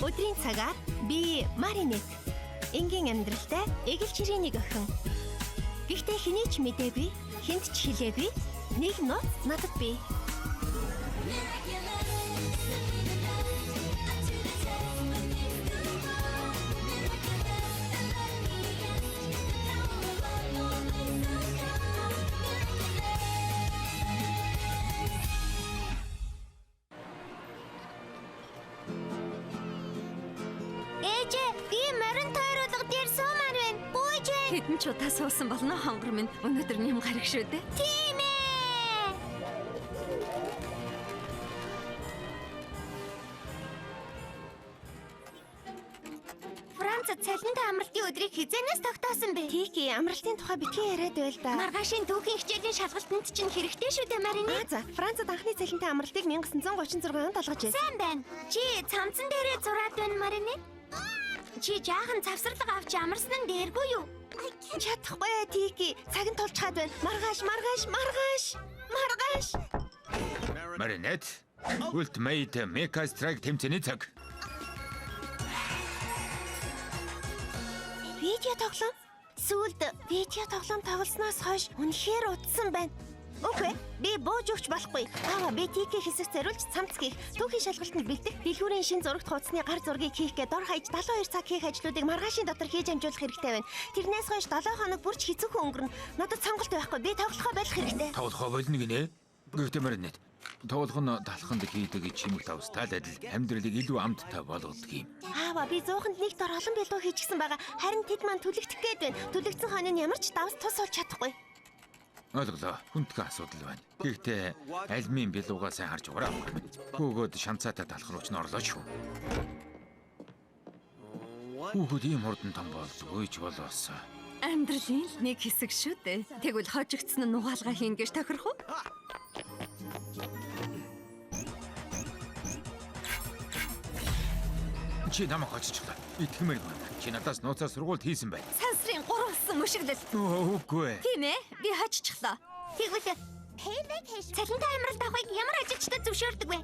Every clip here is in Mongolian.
Өдрийн цагаар би Маринет. Энгийн амьдралтай эгэл чирийн нэг охин. Гэхдээ хэний ч мдээгүй, хүнд ч хэлээгүй. Нэг нууц надад бий. Ээжээ, би морин тойруулга дээр суумаар байна. Гуйж байна. Хэдэн ч удаа суусан болно хонгор минь. Өнөөдөр нэм гараг шүү дээ. Тийм ээ. Францад цалинтай амралтын өдрийг хизээнээс тогтоосон бэ? Тики амралтын тухай битгий яриад байл да. Маргаашийн түүхийн хичээлийн шалгалтанд чинь хэрэгтэй шүү дээ, Марини. Аа за, Францад анхны цалинтай амралтыг 1936 онд олгож байсан. Сайн байна. Чи цамцан дээрээ зураад байна, Марини. Чи жаахан завсарлага авч амарсан нь дээргүй юу? Чадахгүй ээ, Тики. Цаг нь тулчхаад байна. Маргааш, маргааш, маргааш. Маргааш. Маринет, Ultimate Mecha Strike тэмцээний цаг. Видео тоглоом. Сүүлд видео тоглоом тоглосноос хойш үнэхээр удсан байна. Үгүй, би бууж өгч болохгүй. Аава, би Тики хэсэг зориулж цамц хийх, түүхийн шалгалтанд бэлдэх, дэлгүүрийн шин зурагт хуудасны гар зургийг хийх гээд дор хаяж 72 цаг хийх ажлуудыг маргаашийн дотор хийж амжуулах хэрэгтэй байна. Тэрнээс хойш 7 хоног бүр ч хэцүүхэн өнгөрнө. Надад сонголт байхгүй. Би тоглохоо болох хэрэгтэй. Тоглохоо болно гинэ. Гэхдээ Маринет, тоглох нь талханд хийдэг чимэг давстай л адил амьдралыг илүү амттай болгодог юм. Аава, би зууханд нэг дор олон бэлүү хийчихсэн байгаа. Харин тэд маань түлэгдэх гээд байна. Түлэгдсэн хонь нь ямар ч давс тус болж чадахгүй. Ойлголоо. Хүндхэн асуудал байна. Гэхдээ альмын бэлүүгээ сайн харж угаарай. Хөөгөөд шанцаатай талах руу ч н орлоо шүү. Хүүхэд ийм хурдан том болдгоо ч болоосоо. Амьдралын л нэг хэсэг шүү дээ. Тэгвэл хожигдсон нь нугаалгаа хийн гэж тохирох уу? Чи намайг хожчихлаа. Итгэмээр байна. Чи надаас нууцаар сургуульд хийсэн байна. Сансрын гурвалсан мөшөглөл. Үгүй ээ. Тийм ээ. Би хожчихлоо. Тэгвэл цалинтай амралт авахыг ямар ажилчдад зөвшөөрдөг вэ?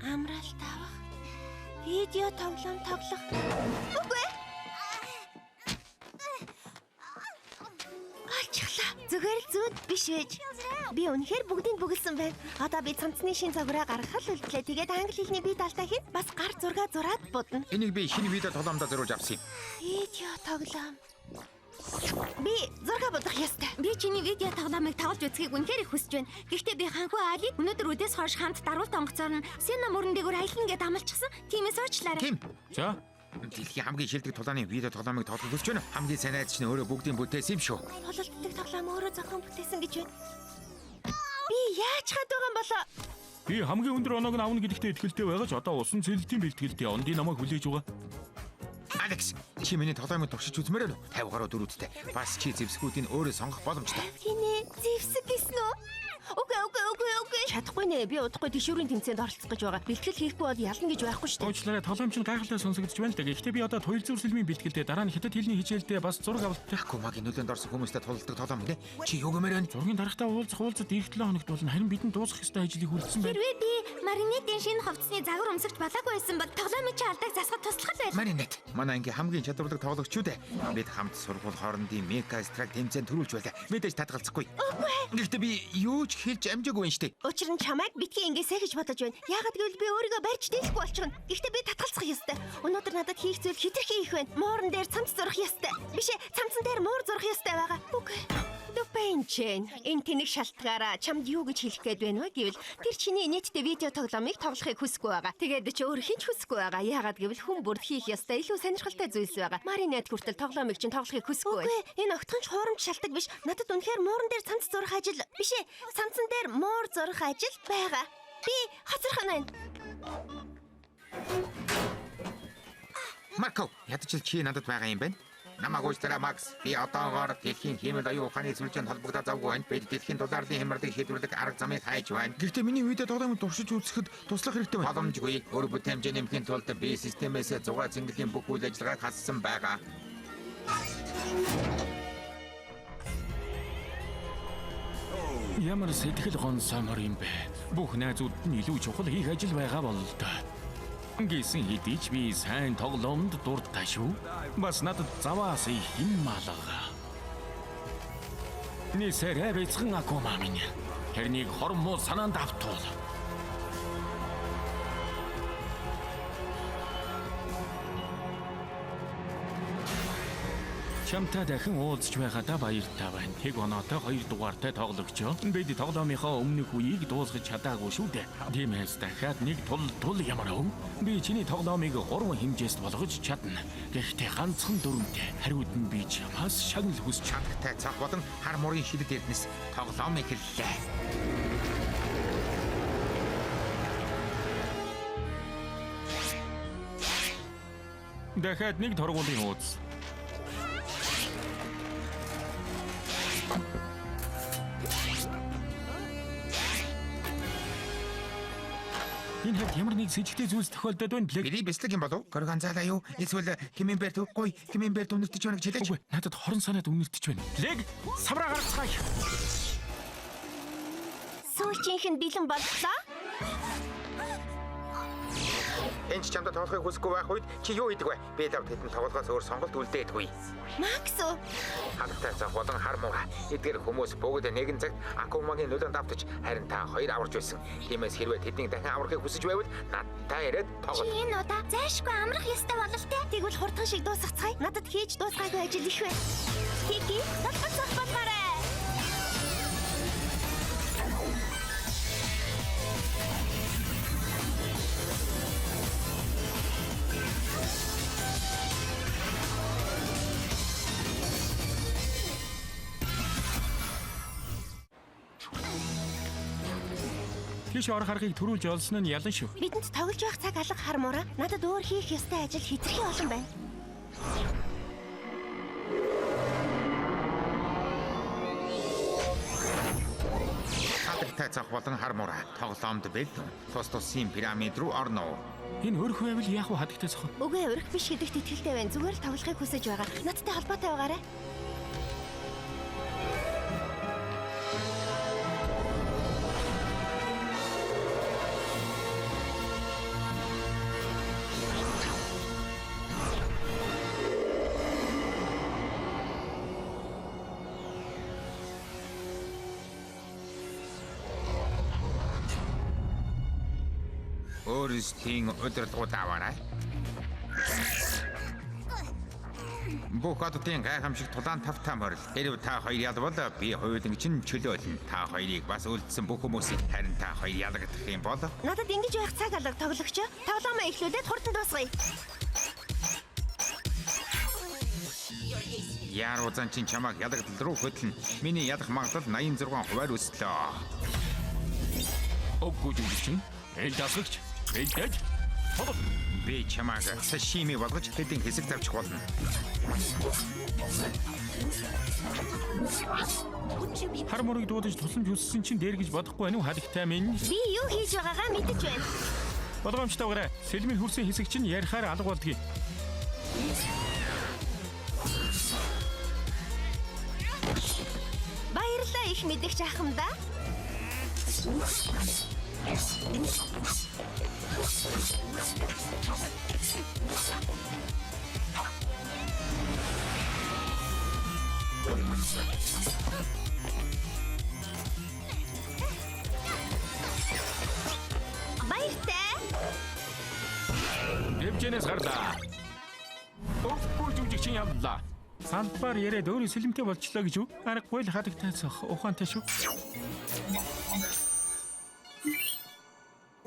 Амралт авах. Видео тоглоом тоглох. Үгүй. Олчихлоо. Зүгээр л зүуд биш байж. Би үнэхээр бүгдийг бүгэлсэн байна. Одоо би цамцны шин загвараа гаргах л үлдлээ. Тэгээд англи хэлний би талтай хийн бас гар зураг зураад будна. Энийг би шинэ видео тоглоомдоо зориулж авсан юм. Видео тоглоом. Би зураг будах ёстой. Би чиний видео тоглоомыг тоглож үзхийг үнэхээр их хүсэж байна. Гэхдээ би ханхүү Али өнөөдөр үдээс хойш хамт даруулт онгоцоор нь Сена мөрөн дээгүүр аялна гэд амлчихсан. Тиймээс уучлаарай. Тийм. За, Дэлхийн хамгийн шилдэг тулааны видео тоглоомыг тоглох гэж байна. Хамгийн сайн найз чинь өөрөө бүгдийн бүтээсэн юм шүү. Тулалддаг тоглоом өөрөө зохион бүтээсэн гэж байна. Би яаж хаад байгаа юм болоо? би хамгийн өндөр оноог нь авна гэдэгтээ итгэлтэй байгаа ч одоо усан цэлэлтийн бэлтгэлтэй ондын намайг хүлээж байгаа. Алекс, чи миний тоглоомыг туршиж үзмээр байна уу? 50 гаруй дөрүүдтэй. Бас чи зэвсгүүдийг өөрөө сонгох боломжтой. Хинэ зэвсэг гэсэн үү? Үгүй үгүй үгүй үгүй. Чадахгүй нэ. Би удахгүй тэшүүрийн тэмцээнд оролцох гэж байгаа. Бэлтгэл хийхгүй бол ялна гэж байхгүй шүү дээ. Уучлаарай, тоглоом чинь гайхалтай сонсогдож байна л да. Гэхдээ би одоо туйл зүрсэлмийн бэлтгэлдээ дараа нь хятад хэлний хичээлдээ бас зураг авалттай. Акумагийн нөлөөнд орсон хүмүүстэй тулалддаг тоглоом гинэ. Чи юу гэмээр байна? Зургийн дарагтаа уулзах уулзалт эх 7 хоногт болно. Харин бидэнд дуусгах ёстой ажлыг үлдсэн байна. Хэрвээ би Маринетийн шинэ хувцсны загвар өмсөж балаагүй байсан бол тоглоомын чи алдааг засахад туслах л байл. Маринет, манай ангийн хамгийн чадварлаг тоглогч үү дээ. Бид хамт сургууль хоорондын Мека Страйк тэмцээн төрүүлж байлаа. Мэдээж татгалзахгүй. Үгүй. Гэхдээ би юу ч хэлж амжаагүй юм шүү дээ. Учир нь чамайг битгий ингэсэй гэж бодож байна. Яагаад гэвэл би өөрийгөө барьж дийлэхгүй болчихно. Гэхдээ би татгалзах ёстой. Өнөөдөр надад хийх зүйл хэтэрхий их байна. Мууран дээр цамц зурах ёстой. Биш ээ, цамцан дээр муур зурах ёстой байгаа. Үгүй. Дүпэнчэн энэ тэнэг шалтгаараа чамд юу гэж хэлэх гээд байна вэ гэвэл тэр чиний нийтдээ видео тоглоомыг тоглохыг хүсэхгүй байгаа. Тэгээд чи өөр хэн ч хүсэхгүй байгаа. Яагаад гэвэл хүн бүрд хийх ёстой илүү сонирхолтой зүйлс байгаа. Маринет хүртэл тоглоомыг чинь тоглохыг хүсэхгүй байна. Үгүй, энэ огтхон ч хуурамч шалтгаан биш. Надад үнэхээр мууран дээр цамц зурах ажил биш ээ. Цамцан дээр муур зурах ажил байгаа. Би хоцорхон байна. Марко, ядаж л чи надад байгаа юм байна. Намайг уучлаарай Макс. Би одоогоор дэлхийн хиймэл оюун ухааны сүлжээнд холбогдоод завгүй байна. Бид дэлхийн дулаарлын хямралыг шийдвэрлэх арга замыг хайж байна. Гэхдээ миний видео тоглоомыг туршиж үзэхэд туслах хэрэгтэй байна. Боломжгүй. Өөр бүтээмжээ нэмэхийн тулд би системээс зугаа цэнгэлийн бүх үйл ажиллагааг хассан байгаа. Ямар сэтгэл гонсоомор юм бэ? Бүх найзууд нь илүү чухал хийх ажил байгаа бололтой. Гэсэн хэдий ч би сайн тоглоомд дуртай шүү. Бас надад заваас их юм алга. Нисэрэ бэцхэн Акума минь. Тэрнийг хормоо санаанд автуул. Чамтай дахин уулзч байгаадаа баяртай байна. Тэг оноотой 2 дугаартай тоглогчоо. Бид тоглоомынхоо өмнөх үеийг дуусгаж чадаагүй шүү дээ. Тиймээс дахиад нэг тул тул ямар өв. Би чиний тоглоомыг 3 хэмжээст болгож чадна. Гэхдээ ганцхан дүрмтэй. Хариуд нь би чамаас шагнал хүсч Хадагтай цог болон хар мурын шидэд эрдэнэс тоглоом эхэллээ. Дахиад нэг торгуулийн ууц. Энэ хавьд ямар нэг сэжигтэй зүйлс тохиолдоод байна Блэк. Миний бислэг юм болов? Горгонзала юу? Эсвэл Кимемберт үгүй? Кимемберт үнэртэж байна гэж хэлээч. Үгүй, надад хорон санаад үнэртэж байна. Блэк, савраа гаргацгаая. Сүүлчийнх нь бэлэн боллоо. Энд ч чамдаа тоглохыг хүсэхгүй байх үед чи юу хийдэг вэ? Би лав тэдэнд тоглохоос өөр сонголт үлдээдгүй. Макс уу? Хадагтай цог болон хар муура. Эдгээр хүмүүс бүгд нэгэн цагт Акумагийн нөлөөнд автаж харин та хоёр аварч байсан. Тиймээс хэрвээ тэднийг дахин аврахыг хүсэж байвал надтай ирээд Чи тоглол. энэ удаа зайшгүй амрах ёстой бололтой. Тэгвэл хурдхан шиг дуусгацгаая. Надад хийж дуусгаагүй ажил их байна. Кики, толгой болгоорой. Тийш орох аргыг төрүүлж олсон нь ялан шүү. Бидэнд тоглож байх цаг алга хар мураа. Надад өөр хийх ёстой ажил хэтэрхий олон байна. Хадагтай цог болон хар муура тоглоомд бэлэн. Тус тусын пирамид руу орно. Энэ өрх байвал яах вэ хадагтай цог? Үгүй өрх биш гэдэгт итгэлтэй байна. Зүгээр л тоглохыг хүсэж байгаа. Надтай холбоотой байгаарай. Өөрсдийн удирдлагууд аваарай. Бүх оддын гайхамшиг тулаан тавтаа морил. Хэрв та хоёр ялвал би хоёуланг чинь чөлөөлнө. Та хоёрыг бас үлдсэн бүх хүмүүсийг харин та хоёр ялагдах юм бол Надад ингэж байх цаг алга тоглогчоо. Тоглоомоо эхлүүлээд хурдан дуусгая. Яруу зан чинь чамайг ялагдал руу хөтлөнө. Миний ялах магадлал 86%-аар өслөө. Үгүй жүжигчин. Эл дасгагч. Элдэж. Тоглол. Би чамайг сашими болгож хэдэн хэсэг тавьчих болно. Хар мурыг дуудаж тусламж хүссэн чинь дээр гэж бодохгүй байна уу хадагтай минь? Би юу хийж байгаагаа мэдэж байна. Болгоомжтой байгаарай. Сэлмийн хүрсэн хэсэг чинь ярихаар алга болдгийг. Баярлалаа их мэдэгч ахмада. Баяртай. Дэвжэнээс гарлаа. Үгүй жүжигчин явлаа. Салбар яриад өөрөө сэлэмтэй болчлоо гэж үү? Аргагүй л хадагтай цох ухаантай шүү.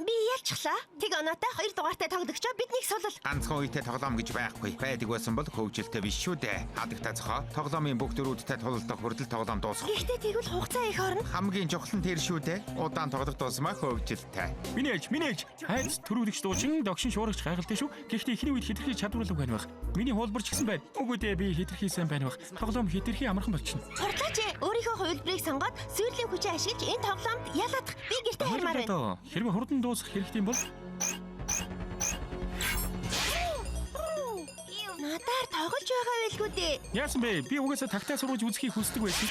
Би ялчлаа. Тэг оноотой 2 дугаартай тоглогчоо биднийг сулал. Ганцхан үетэй тоглоом гэж байхгүй. Байдаг байсан бол хөгжилтэй биш шүү дээ. Хадагтай цохоо тоглоомын бүх дөрүүдтэй тулалдах хүртэл тоглоом дуусах. Гэхдээ тэгвэл хугацаа их орно. Хамгийн чухал нь тэр шүү дээ. Удаан тоглох тусмаа хөгжилтэй. Миний ээж, миний ээж. Хайц төрүүлэгч дуучин, догшин шуурагч гайхалтай шүү. Гэхдээ эхний үед хэтэрхий чадварлаг байна байх. Миний хуулбар ч гэсэн байна. Үгүй дээ, би хэтэрхий сайн байна байх. Тоглоом хэтэрхий амархан болчихно. Хурлаач ээ. Өөрийнхөө хувилбарыг сонгоод сүйрлийн хүчээ ашиглаж энэ тоглоомд ялаадах. Би гэртээ хармаар байна. Одоо хэрвээ хурдан дуусгах хэрэгтэй юм бол Надаар тоглож байгаа байлгүй дээ. яасан бэ? Би угаасаа тагтаа сургаж үзхийг хүсдэг байсан.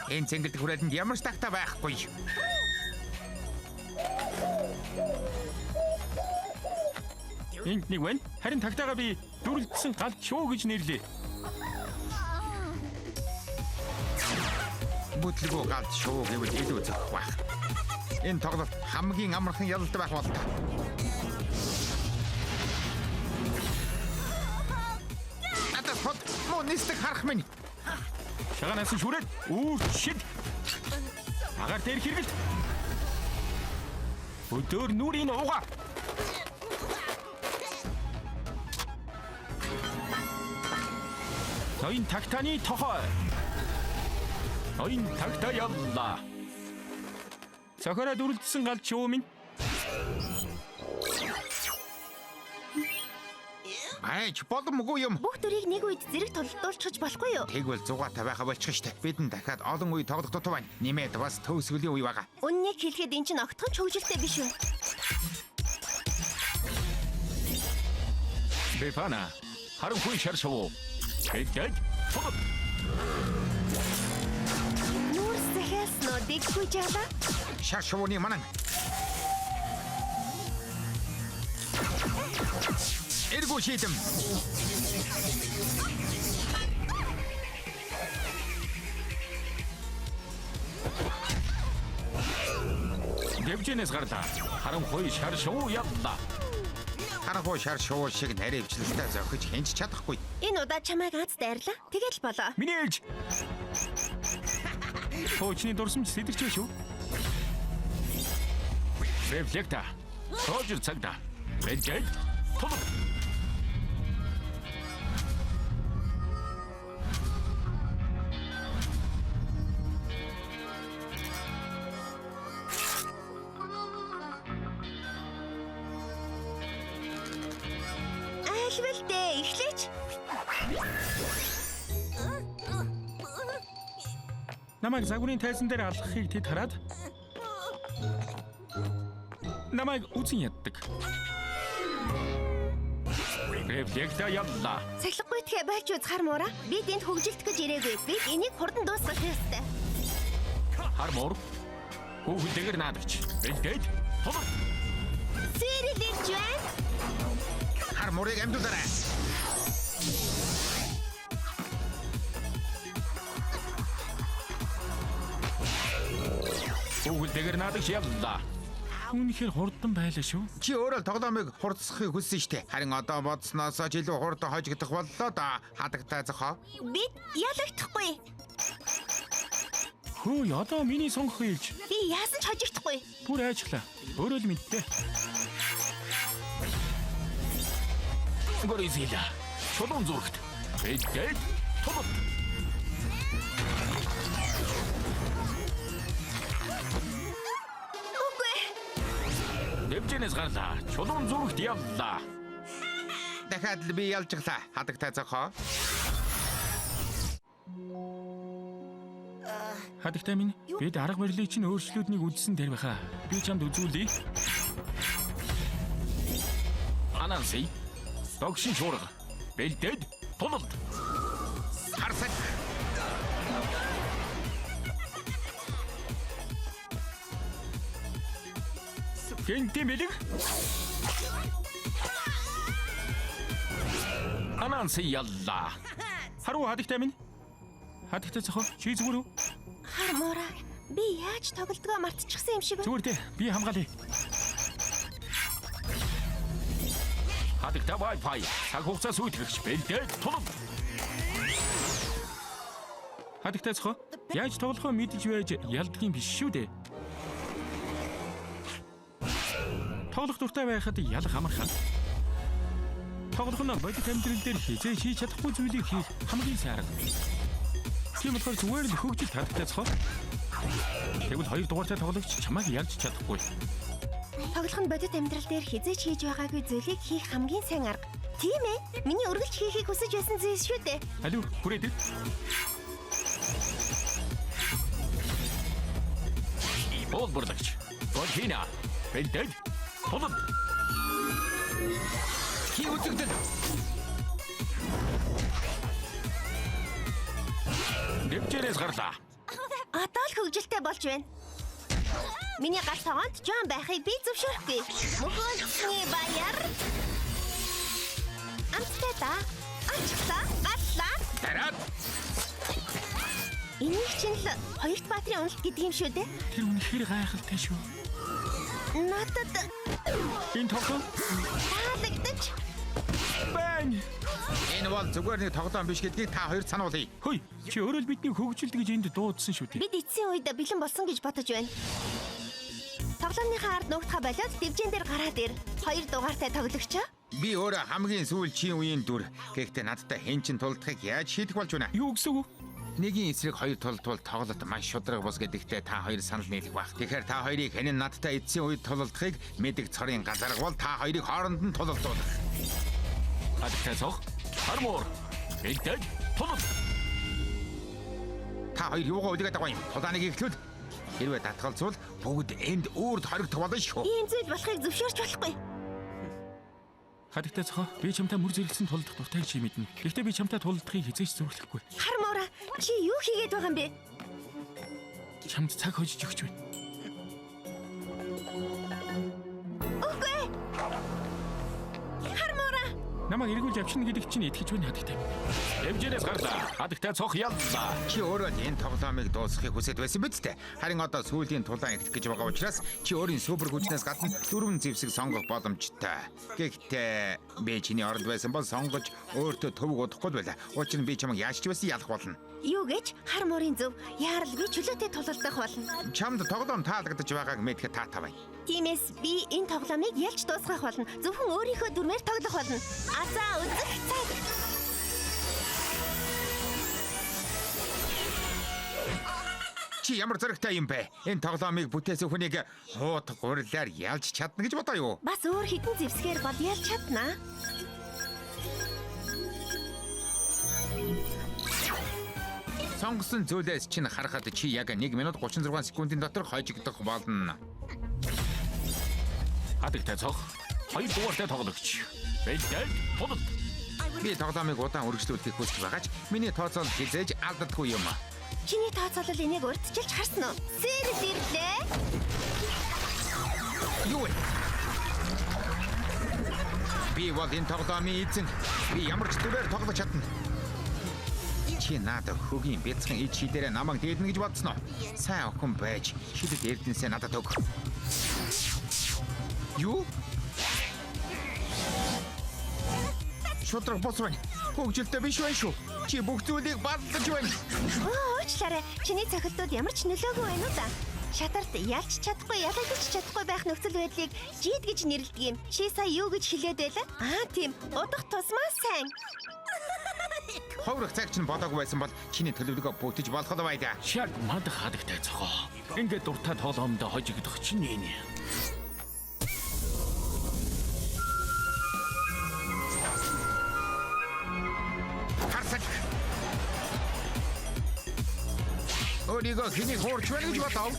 Энэ цэнгэлдэх хүрээлэнд ямар ч тагтаа байхгүй. Энд нэг байна. Харин тагтаага би дүрлдсэн галт шуу гэж нэрлэе. Бүтлгүү галт шувуу гэвэл илүү зохих байх. Энэ тоглолт хамгийн амархан ялалт байх болтой. Надад хот муу нисдэг харах минь. Шагаанаас нь шүрээд үүр шид. Агаар дээр хэргэлт. Өдөөр нүрийн ууга. Ноён тагтааны тохой. Ноён тагтаа яллаа. Цохороо дүрлдсэн галт шувуу минь. Айч боломгүй юм. Бүх дүрийг нэг үед зэрэг тулалдуулчихж болохгүй юу? Тэгвэл зугаатай байха болчих штэ. Бидэн дахиад олон үе тоглох дутуу байна. Нэмээд бас төгсгөлийн үе байгаа. Үннийг хэлэхэд эн чинь огтхон ч хөгжилтэй биш үү? Бефана. Харанхуй шар шувуу. Хэдэж. Тулд. Нүүрс захиалсан уу? Дэггүй жаалаа. Шар шувууны манан. Эргүү шийдэм. Дэвжэнээс гарлаа. Харанхуй шар шувуу яллаа. Харанхуй шар шувуу шиг наривчлалтай зохиж хинч чадахгүй. Энэ удаа чамайг аз дайрлаа. Тэгэл болоо. Миний ээлж. Хоочны дурсамж сэтэрчээ шүү. Рефлекта. Рожер цагдаа. Бэлдээд. Тулд. Айлвал дээ, эхлээч. Намайг загварын тайзан дээр алхахыг тэд хараад намайг үзэн яддаг. Рефлекта яллаа. Сахилгагүй тхэ болж үз хар муура. Бид энд хөгжилдөх гэж ирээгүй. Бид энийг хурдан дуусгах ёстой. Хар муур. Хүүхэлдээгэр наадагч. Бэлдээд. Тулд. Сэрэл ирж байна. Хар муурыг амьдуулаарай. Хүүхэлдээгэр наадагч яллаа. Үнэхээр хурдан байлаа шүү. Чи өөрөө л тоглоомыг хурдсахыг хүссэн штэ. Харин одоо бодсноосоо ч илүү хурдан хожигдох боллоо да. Хадагтай зохоо. Бид ялагдахгүй. Хөөе, одоо миний сонгох ээлж. Би яасан ч хожигдохгүй. Бүр айжглаа. Өөрөө л мэдтээ. Горизила. Чулуун зүрхт. Бэлдээд. Тулд. Үгүй. Дэвжэнээс гарлаа. Чулуун зүрхт яллаа. Дахиад л би ялжглаа. Хадагтай зохоо. Хадагтай минь, бид арга барилыг чинь өөрчлөлтнийг үзсэн дээр байхаа. Би чамд үзүүлье. Ананси. Догшин шуурга. Бэлдээд. Тулд. Харсаг. Гэнтийн бэлэг. Ананси яллаа. Харуу хадагтай минь. Хадагтай зохоо. Чи зүгээр үү? Хар муура. Би яаж тоглодгоо мартчихсан юм шиг байна. Зүгээр дээ. Би хамгаалъя. Хадагтай Wi-Fi. Цаг хугацаа сүйтгэгч бэлдээд тулд. Хадагтай зохоо. Яаж тоглохоо мэдэж байж ялдгийн биш шүү дээ. Тоглох дуртай байхад ялах амархан. Тоглох нь бодит амьдрал дээр хизээ хийж чадахгүй зүйлийг хийх хамгийн сайн арга. Тийм болохоор зүгээр л хөгжил хадагтай зохоо. Тэгвэл хоёр дугаартай тоглогч чамайг ялж чадахгүй. Тоглох нь бодит амьдрал дээр хизээ ч хийж байгаагүй зүйлийг хийх хамгийн сайн арга. Тийм ээ. Миний үргэлж хийхийг хүсэж байсан зүйл шүү дээ. Алив хүрээд ир. Боолборлагч. Голхина. Бэлдээд. Тулд. Хий үзэгдэл. Дэвжээрээс гарлаа. Одоо л хөгжилтэй болж байна. Миний гал тогоонд Жон байхыг би зөвшөөрөхгүй. Мөхөлсний баяр. Татгалчихлаа. Галлаа. Дараад. Энийг чинь л хоёрт баатрын уналт гэдэг юм шүү дээ. Тэр үнэхээр гайхалтай шүү. Надад Энэ тоглоом таалагдаж байна. Энэ бол зүгээр нэг тоглоом биш гэдгийг та хоёр сануулъя. Хөөе, чи өөрөө л бидний хөгжилд гэж энд дуудсан шүү дээ. бид эцсийн үед бэлэн болсон гэж бодож байна. Тоглоомныхаа ард нуугдахаа болоод дивжин дээр гараад ир. Хоёр дугаартай тоглогчоо. Би өөрөө хамгийн сүүлчийн үеийн дүр. Гэхдээ надтай хэн ч тулдахыг яаж шийдэх болж байна? Юу гэсэн үг? Нэгийн эсрэг хоёр тулдвал тоглолт маш шударга бус гэдэгтээ та хоёр санал нийлэх байх. Тэгэхээр та хоёрыг хэн нь надтай эцсийн үед тулалдахыг мэдэх цорын газарга бол та хоёрыг хооронд нь тулалдуулах. Хадагтай цог. Хармуур. Бэлдэж тулал. Та хоёр юугаа үлгээд байгаа юм? Тулааныг эхлүүл. Хэрвээ татгалзвал бүгд энд үрд хоригдох болно шүү. Ийм зүйл болохыг зөвшөөрч болохгүй. Хадагтай цохоо. Би чамтай мөр зэрэгсэн тулдах дуртай чи мэднэ. Гэхдээ би чамтай тулдахыг хэзээ ч зөвлөхгүй. Хар муура, чи юу хийгээд байгаа юм бэ? Чамд цаг хожиж өгч байна. Үгүй. Хар муура. Намайг эргүүлж авчирна гэдэгт чинь итгэж байна хадагтай. Хэмжээнээс гарлаа. Хадагтай цох яллаа. Чи өөрөө л энэ тоглоомыг дуусгахыг хүсэж байсан биз дээ. Харин одоо сүүлийн тулаан эхлэх гэж байгаа учраас чи өөрийн супер хүчнээс гадна дөрвөн зэвсэг сонгох боломжтой. Гэхдээ би чиний оронд байсан бол сонгож өөртөө төвөг удахгүй л байлаа. Учир нь би чамайг яаж ч байсан ялах болно. Юу гэж хар муурын зөв яаралгүй чөлөөтэй тулалдах болно. Чамд тоглоом таалагдаж байгааг мэдхэд таатай байна. Тиймээс би энэ тоглоомыг ялж дуусгах болно. Зөвхөн өөрийнхөө дүрмээр тоглох болно. Азаа үзэх цаг. Чи ямар зоригтой юм бэ? Энэ тоглоомыг бүтээсэн хүнийг хуут гурилаар ялж чадна гэж бодоо юу? Бас өөр хідэн зэвсгээр бол ялж чадна. Сонгосон зүйлээс чинь харахад чи яг 1 минут 36 секундын дотор хожигдох болно. Хадагтай цох. Хоёр дугаартай тоглогч. Бэлдэж тулал. Би тоглоомыг удаан үргэлжлүүлэхийг хүсэж байгаа ч миний тооцоол хизээж алддаггүй юм. Чиний тооцоолол энийг урьдчилж харсан уу? Сэрэл ирлээ. Юу вэ? Би бол энэ тоглоомын эзэн. Би ямар ч дүрээр тоглож чадна. Чи надад хөгийн бяцхан ид шидээрээ намайг дээднэ гэж бодсон уу? Сайн охин байж шидэт эрдэнэсээ надад өг. Юу? Шудраг бус байна. Хөгжилтэй биш байна шүү. Чи бүх зүйлийг бадалж байна. Оо, уучлаарай. Чиний цохилтууд ямар ч нөлөөгүй байна уу да? Шатарт ялж чадахгүй, ялагдаж чадахгүй байх нөхцөл байдлыг жид гэж нэрлэдэг юм. Чи сая юу гэж хэлээд байлаа? Аа, тийм. Удах тусмаа сайн. Ховрох цаг чинь бодоогүй байсан бол чиний төлөвлөгөө бүтэж болох л байдаа. Шаг мад хадагтай цохоо. Ингээд дуртай тоглоомдо хожигдох чинь энэ. Харсаг. Өөрийгөө хэнийг хуурч байна гэж бодов?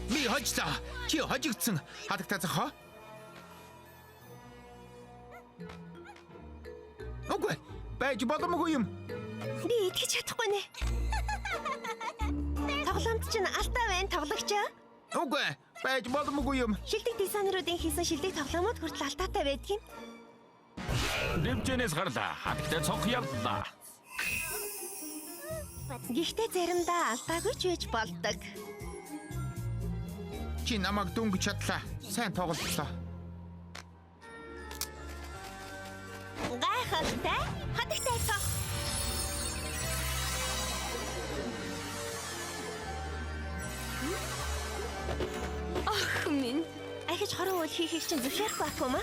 Би хожлоо. Чи хожигдсон. Хадагтай цохоо. Үгүй. Байж боломгүй юм. Би итгэж чадахгүй нэ. Тоглоомд чинь алдаа байна, тоглогчоо. Үгүй. Байж боломгүй юм. Шилдэг дизайнеруудын хийсэн шилдэг тоглоомууд хүртэл алдаатай байдаг юм. Дэмжэнээс гарлаа. Хадагтай цох яллаа. Гэхдээ заримдаа алдаагүй ч байж болдог. Чи намайг дөнгөж чадлаа. Сайн тоглолцлоо. Гайхалтай. Хадагтай цох. Ах минь. Ахиж хорон үйл хийхийг чинь зөвшөөрөхгүй Акума.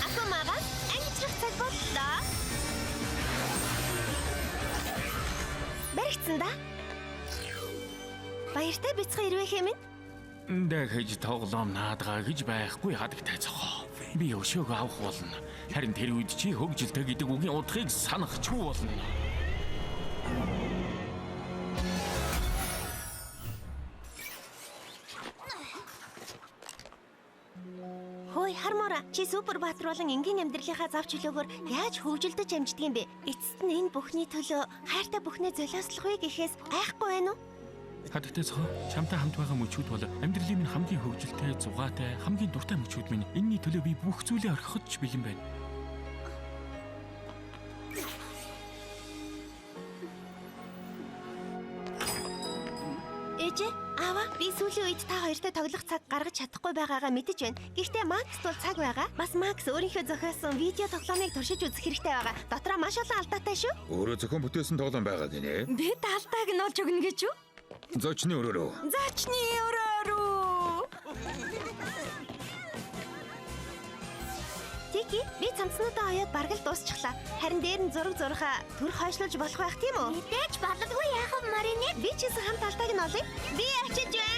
Акумага ангижрах цаг боллоо. Баригдсан да. Баяртай бяцхан ирвэхэ минь. Дахиж тоглоом наадгаа гэж байхгүй хадагтай цохоо. Би өшөөгөө авах болно. Харин тэр үед чи хөгжилтэй гэдэг үгийн утгыг санах ч болно. Ой, хармуура, чи супер баатар болон энгийн амьдралынхаа зав чөлөөгөөр яаж хөгжилдөж амждаг юм бэ? Эцэст нь энэ бүхний төлөө хайртай бүхнээ золиослох вэ гэхээс айхгүй байна уу? Хадагтай цохоо чамтай хамт байгаа мөчүүд бол амьдралын минь хамгийн хөгжилтэй, зугаатай, хамгийн дуртай мөчүүд минь. Энийний төлөө би бүх зүйлээ орхиход ч бэлэн байна. Ээжээ, аава, би сүүлийн үед та хоёртой тоглох цаг гаргаж чадахгүй байгаагаа мэдэж байна. Гэхдээ Макс бол цаг байгаа. Бас Макс өөрийнхөө зохиосон видео тоглоомыг туршиж үзэх хэрэгтэй байгаа. Дотроо маш олон алдаатай шүү. Өөрөө зохион бүтээсэн тоглоом байгаа гинэ. Бид алдааг нь олж өгнө гэж юу? Зочны өрөөрөө. Зочны өрөө рүү. Тики, би цамцнуудаа оёод бараг л дуусчихлаа. Харин дээр нь зураг зурхаа төр хойшлуулж болох байх тийм үү? Мэдээж болдгүй яах вэ, Маринет? Би ч гэсэн хамт алдааг нь олъё. Би очиж байна.